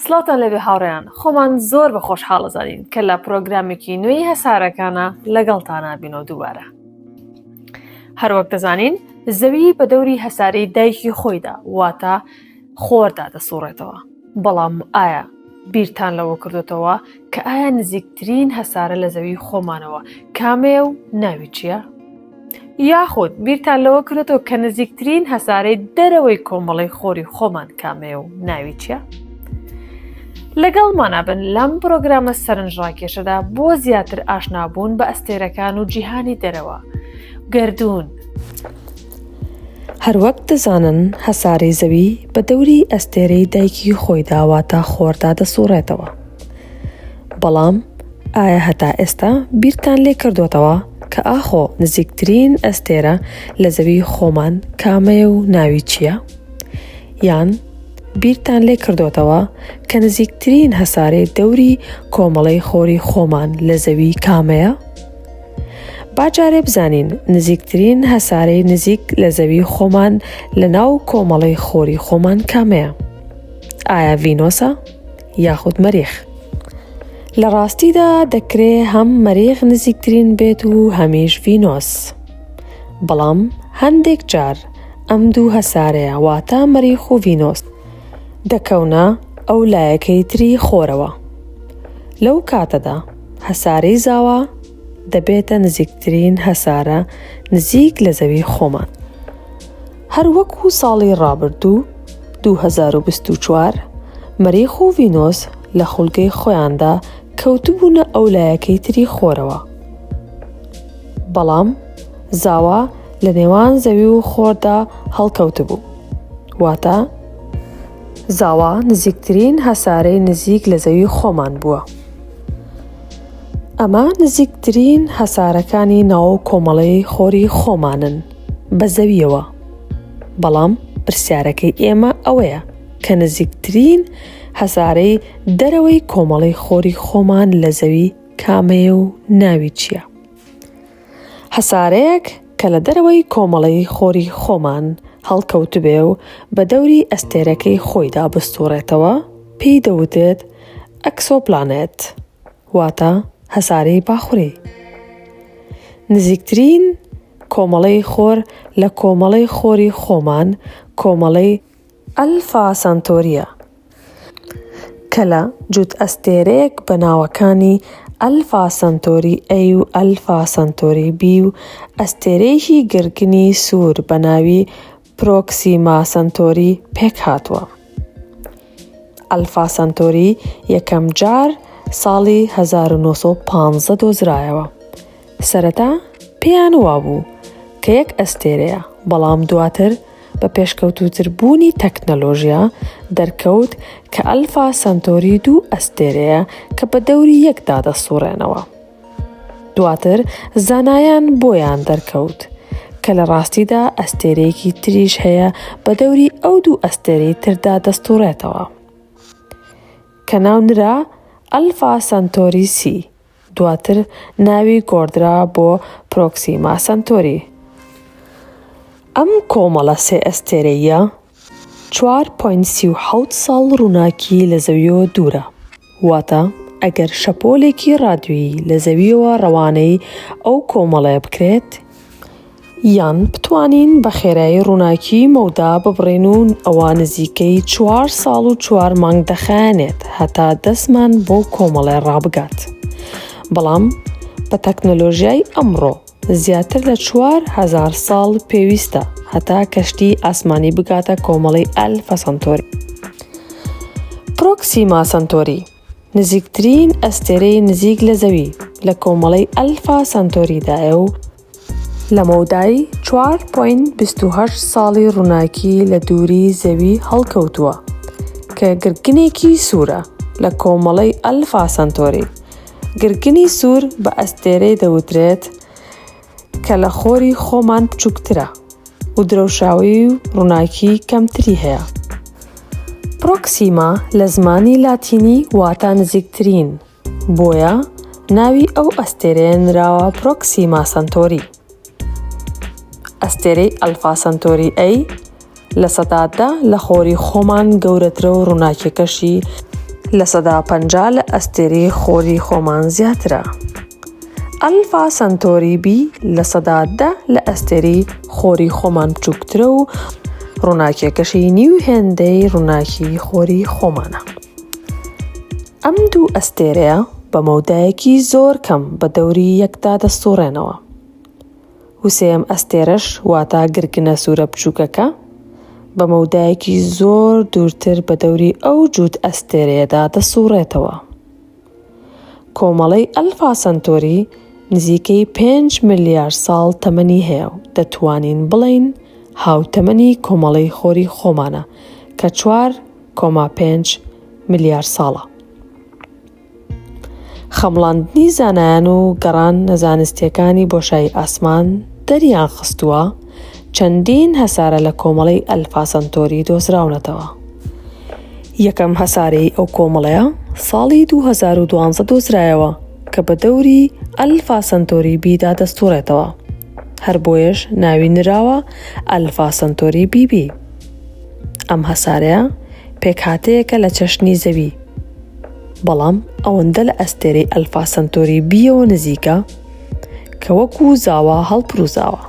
سڵاوتان لێبێ هاوڕێیان خۆمان زۆر بە خۆشحاڵ ئەزانین کە لە پرۆگرامێکی نوێی هەسارەکانە لەگەڵتانا بینەوە دووبارە. هەروەک دەزانین زەوی بە دەوری هەسارەی دایکی خۆیدا واتە خۆردا دەسوڕێتەوە بەڵام ئایا بیرتان لەوە کردوتەوە کە ئایا نزیکترین هەسارە لە زەوی خۆمانەوە کامەیە و ناوی چییە؟ یاخود بیرتان لەوە کردۆتەوە کە نزیکترین هەسارەی دەرەوەی کۆمەڵەی خۆری خۆمان کامەیە و ناوی چییە؟ لەگەڵمانە بن لەم پرۆگرامە سەرنجڕاکێشەدا بۆ زیاتر ئاشنابوون بە ئەستێرەکان و جیهانی دەرەوە گەردوون. هەروەک دەزانن هەسارەی زەوی بە دەوری ئەستێرەی دایکی خۆیدا واتە خۆردا دەسوڕێتەوە. بەڵام ئایا هەتا ئێستا بیرتان لێ کردۆتەوە کە ئاخۆ نزیکترین ئەستێرە لە زەوی خۆمان کامەیە و ناوی چییە؟ یان بیرتان لێ کردۆتەوە کە نزیکترین هەسارەی دەوری کۆمەڵەی خۆری خۆمان لە زەوی کامەیە؟ با جارێ بزانین نزیکترین هەسارەی نزیک لە زەوی خۆمان لە ناو کۆمەڵەی خۆری خۆمان کامەیە؟ ئایا ڤینۆسە؟ یاخود مەریخ؟ لە ڕاستیدا دەکرێ هەم مەریخ نزیکترین بێت و هەمیش ڤینۆس. بەڵام هەندێک جار ئەم دوو هەسارەیە واتە مەریخ و ڤینۆس دەکەونە ئەو لایەکەی تری خۆرەوە. لەو کاتەدا هەسارەی زاوا دەبێتە نزیکترین هەسارە نزیک لە زەوی خۆمان. هەر وەکو ساڵی ڕابردوو 2024، مەریخ و ڤینۆس لە خولگەی خۆیاندا کەوتبوونە ئەو لایەکەی تری خۆرەوە. بەڵام زاوا لە نێوان زەوی و خۆردا هەڵکەوتبوو. واتە زاوا نزیکترین هەسارەی نزیک لە زەوی خۆمان بووە. ئەمە نزیکترین هەسارەکانی ناو کۆمەڵەی خۆری خۆمانن بە زەویەوە. بەڵام پرسیارەکەی ئێمە ئەوەیە کە نزیکترین هەسارەی دەرەوەی کۆمەڵەی خۆری خۆمان لە زەوی کامەیە و ناوی چییە؟ هەسارەیەک کە لە دەرەوەی کۆمەڵەی خۆری خۆمان هەڵکەوتبێ و بە دەوری ئەستێرەکەی خۆیدا بستوڕێتەوە پێی دەوترێت ئەکسۆپلانێت واتە هەسارەی باخوری. نزیکترین کۆمەڵەی خۆر لە کۆمەڵەی خۆری خۆمان کۆمەڵەی ئەلفا سانتۆرییە کە لە جووت ئەستێرەیەک بە ناوەکانی ئەلفا سانتۆری ئەی و ئەلفا سانتۆری بی و ئەستێرەیەکی گرگنی سوور بە ناوی پرۆکسیما سەنتۆری پێکهاتووە. ئەلفا سەنتۆری یەکەم جار ساڵی 1915 دۆزرایەوە. سەرەتا پێیان وابوو کە یەک ئەستێرەیە، بەڵام دواتر بە پێشکەوتووتر بوونی تەکنەلۆژیا دەرکەوت کە ئەلفا سەنتۆری دوو ئەستێرەیە کە بە دەوری یەکدا دەسوڕێنەوە. دواتر زانایان بۆیان دەرکەوت کە لە ڕاستیدا ئەستێرەیەکی تریش هەیە بە دەوری ئەو دوو ئەستێرەی تردا دەستوڕێتەوە کە ناونرا ئەلفا سەنتۆری سی، دواتر ناوی گۆڕدرا بۆ پرۆکسیما سەنتۆری. ئەم کۆمەڵە سێ ئەستێرەییە 4.37 ساڵ ڕووناکی لە زەویەوە دوورە، واتە ئەگەر شەپۆلێکی ڕادیۆیی لە زەویەوە ڕەوانەی ئەو کۆمەڵەیە بکرێت، یان بتوانین بە خێرایی ڕووناکی مەودا ببڕین و ئەوا نزیکەی چوار ساڵ و چوار مانگ دەخایەنێت هەتا دەستمان بەو کۆمەڵەیە ڕابگات. بەڵام بە تەکنەلۆژیای ئەمڕۆ زیاتر لە 4000 ساڵ پێویستە هەتا کەشتی ئاسمانی بگاتە کۆمەڵەی ئەلفا سەنتۆری. پرۆکسیما سەنتۆری نزیکترین ئەستێرەی نزیک لە زەوی لە کۆمەڵەی ئەلفا سەنتۆریدایە و لە مەودای 4.28 ساڵی ڕووناکی لە دووری زەوی هەڵکەوتووە کە گرگنێکی سوورە لە کۆمەڵەی ئەلفا سەنتۆری. گرگنی سوور بە ئەستێرەی دەوترێت کە لە خۆری خۆمان بچووکترە و درەوشاوەیی و ڕووناکی کەمتری هەیە. پرۆکسیما لە زمانی لاتینی واتە نزیکترین، بۆیە ناوی ئەو ئەستێرەیە نراوە پرۆکسیما سەنتۆری. ئەستێرەی ئەلفا سەنتۆری ئەی 10% لە خۆری خۆمان گەورەترە و ڕووناکیەکەشی. 50% لە ئەستێرەی خۆری خۆمان زیاترە. ئەلفا سەنتۆری بی 10% لە ئەستێرەی خۆری خۆمان بچووکترە و ڕووناکیەکەشی نیو هێندەی ڕووناکی خۆری خۆمانە. ئەم دوو ئەستێرەیە بە مەودایەکی زۆر کەم بە دەوری یەکدا دەسوڕێنەوە. و سێیەم ئەستێرەش واتا گرگنە سوورە بچووکەکە بە مەودایەکی زۆر دوورتر بە دەوری ئەو جووت ئەستێرەیەدا دەسوڕێتەوە. کۆمەڵەی ئەلفا سەنتۆری نزیکەی 5 ملیار ساڵ تەمەنی هەیە و دەتوانین بڵێین هاوتەمەنی کۆمەڵەی خۆری خۆمانە کە 4.5 ملیار ساڵە. خەمڵاندنی زانایان و گەڕانە زانستییەکانی بۆشایی ئاسمان دەریانخستووە، چەندین هەسارە لە کۆمەڵەی ئەلفا سەنتۆری دۆزراونەتەوە. یەکەم هەسارەی ئەو کۆمەڵەیە ساڵی 2012 دۆزرایەوە کە بە دەوری ئەلفا سەنتۆری بیدا دەستوڕێتەوە، هەر بۆیەش ناوی نراوە ئەلفا سەنتۆری بی بی. ئەم هەسارەیە پێکهاتەیەکە لە چەشنی زەوی، بەڵام ئەوەندە لە ئەستێرەی ئەلفا سەنتۆری بییەوە نزیکە کە وەکو زاوا هەڵپروزاوە.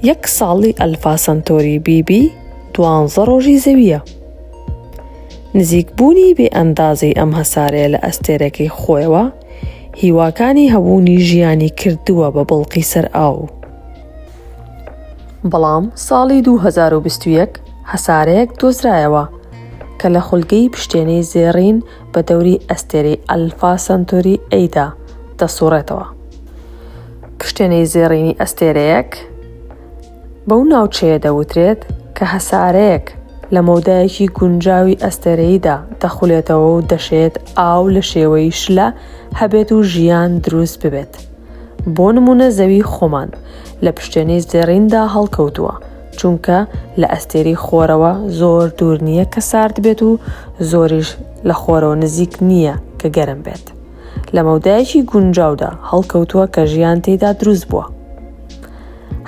یەک ساڵی ئەلفا سەنتۆری بی بی دوانزە ڕۆژی زەوییە. نزیکبوونی بێ ئەندازەی ئەم هەسارەیە لە ئەستێرەکەی خۆیەوە هیواکانی هەبوونی ژیانی کردووە بە بڵقی سەر ئاو. بەڵام ساڵی 2021 هەسارەیەک دۆزرایەوە کە لە خولگەی پشتێنەی زێڕین بە دەوری ئەستێرەی ئەلفا سەنتۆری ئەیدا دەسوڕێتەوە. پشتێنەی زێڕینی ئەستێرەیەک بەو ناوچەیە دەوترێت کە هەسارەیەک لە مەودایەکی گونجاوی ئەستێرەییدا دەخولێتەوە و دەشێت ئاو لە شێوەی شلە هەبێت و ژیان دروست ببێت. بۆ نموونە زەوی خۆمان لە پشتێنەی زێڕیندا هەڵکەوتووە، چونکە لە ئەستێرەی خۆرەوە زۆر دوور نییە کە سارد بێت و زۆریش لە خۆرەوە نزیک نییە کە گەرم بێت. لە مەودایەکی گونجاودا هەڵکەوتووە کە ژیان تێیدا دروست بووە.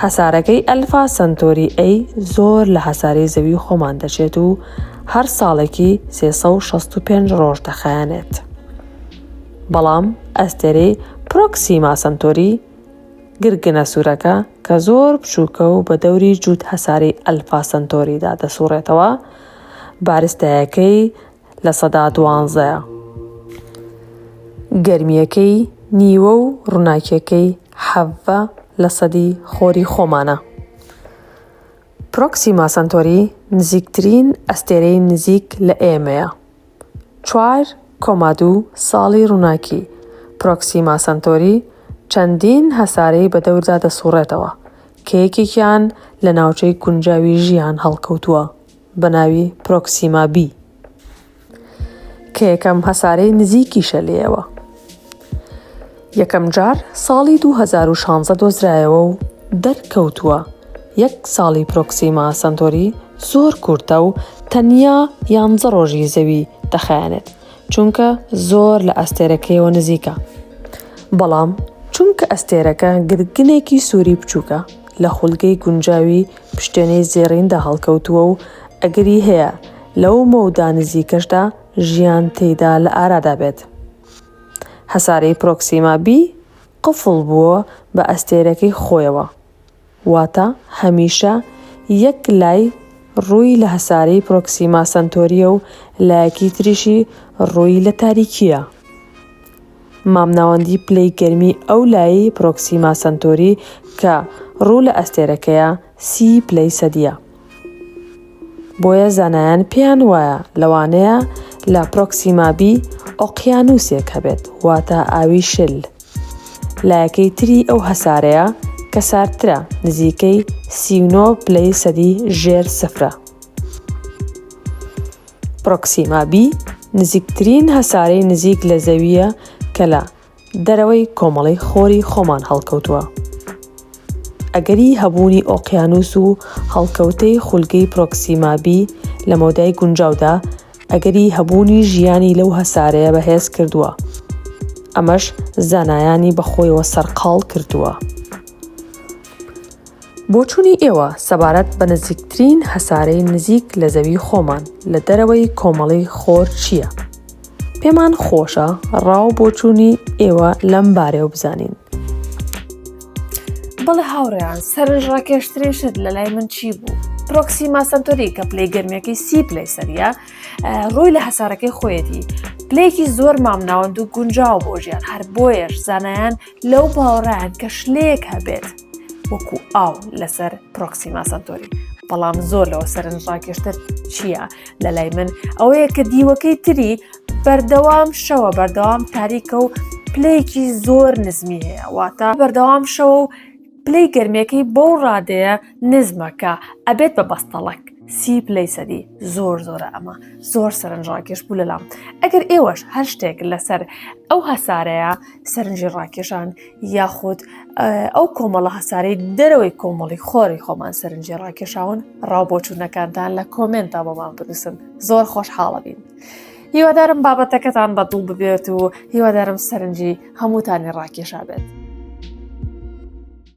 هەسارەکەی ئەلفا سەنتۆری ئەی زۆر لە هەسارەی زەوی خۆمان دەچێت و هەر ساڵێکی 365 ڕۆژ دەخایەنێت. بەڵام ئەستێرەی پرۆکسیما سەنتۆری، گرگنە سوورەکە، کە زۆر بچووکە و بە دەوری جووت هەسارەی ئەلفا سەنتۆریدا دەسووڕێتەوە، بارستایەکەی 12%ە. گەرمییەکەی نیوە و ڕووناکییەکەی 17 لەسەدی خۆری خۆمانە. پرۆکسیما سەنتۆری نزیکترین ئەستێرەی نزیک لە ئێمەیە. 4.2 ساڵی ڕووناکی، پرۆکسیما سەنتۆری چەندین هەسارەی بەدەوردا دەسوڕێتەوە کە یەکێکیان لە ناوچەی گونجاوی ژیان هەڵکەوتووە بە ناوی پرۆکسیما بی کە یەکەم هەسارەی نزیکیشە لێیەوە. یەکەم جار ساڵی 2016 دۆزرایەوە و دەرکەوتووە یەک ساڵی پرۆکسیما سەنتۆری زۆر کورتە و تەنیا یانزە ڕۆژی زەوی دەخایەنێت چونکە زۆر لە ئەستێرەکەیەوە نزیکە بەڵام چونکە ئەستێرەکە گرگنێکی سووری بچووکە لە خولگەی گونجاوی پشتێنەی زێڕیندا هەڵکەوتووە و ئەگەری هەیە لەو مەودا نزیکەشدا ژیان تێیدا لە ئارادا بێت. هەسارەی پرۆکسیما بی قفڵ بووە بە ئەستێرەکەی خۆیەوە، واتە هەمیشە یەک لای ڕووی لە هەسارەی پرۆکسیما سەنتۆرییە و لایەکی تریشی ڕووی لە تاریکییە. مامناوەندی پلەی گەرمی ئەو لایەی پرۆکسیما سەنتۆری کە ڕوو لە ئەستێرەکەیە 30 پلەی سەدییە. بۆیە زانایان پێیان وایە لەوانەیە لە پرۆکسیما بی ئۆقیانووسێک هەبێت، واتە ئاوی شل. لایەکەی تری ئەو هەسارەیە کە ساردترە، نزیکەی 39 پلەی سەدی ژێر سفرە. پرۆکسیما بی نزیکترین هەسارەی نزیک لە زەوییە کە لە دەرەوەی کۆمەڵەی خۆری خۆمان هەڵکەوتووە. ئەگەری هەبوونی ئۆقیانووس و هەڵکەوتەی خولگەی پرۆکسیما بی لە مەودای گونجاودا ئەگەری هەبوونی ژیانی لەو هەسارەیە بەهێز کردووە. ئەمەش زانایانی بە خۆیەوە سەرقاڵ کردووە. بۆچوونی ئێوە سەبارەت بە نزیکترین هەسارەی نزیک لە زەوی خۆمان لە دەرەوەی کۆمەڵەی خۆر چییە؟ پێمان خۆشە ڕا و بۆچوونی ئێوە لەم بارەیەوە بزانین. بەڵێ هاوڕێیان سەرنجڕاکێشترین شت لە لای من چی بوو؟ پرۆکسیما سەنتۆری کە پلەی گەرمیەکەی 30 پلەی سەریە ڕووی لە هەسارەکەی خۆیەتی پلەیەکی زۆر مامناوەند و گونجاو بۆ ژیان هەر بۆیەش زانایان لەو باوەڕان کە شلەیەک هەبێت وەکو ئاو لەسەر پرۆکسیما سەنتۆری بەڵام زۆر لەوە سەرنجڕاکێشتر چییە لە لای من ئەوەیە کە دیوەکەی تری بەردەوام شەوە بەردەوام تاریکە و پلەیەکی زۆر نزمی هەیە واتە بەردەوام شەوە و پلەی گەرمیەکەی بەو ڕادەیە نزمە کە ئەبێت بە بەستەڵەک 30 پلەی سەدی زۆر زۆرە ئەمە زۆر سەرنجڕاکێش بوو لەلام ئەگەر ئێوەش هەر شتێک لەسەر ئەو هەسارەیە سەرنجی ڕاکێشان یاخود ئەو کۆمەڵە هەسارەی دەرەوەی کۆمەڵی خۆری خۆمان سەرنجی ڕاکێشاون ڕاو بۆچوونەکانتان لە کۆمێنتا بۆمان بنووسن زۆر خۆشحاڵە بین. هیوادارم بابەتەکەتان بەدڵ ببێت و هیوادارم سەرنجی هەمووتانی ڕاکێشا بێت.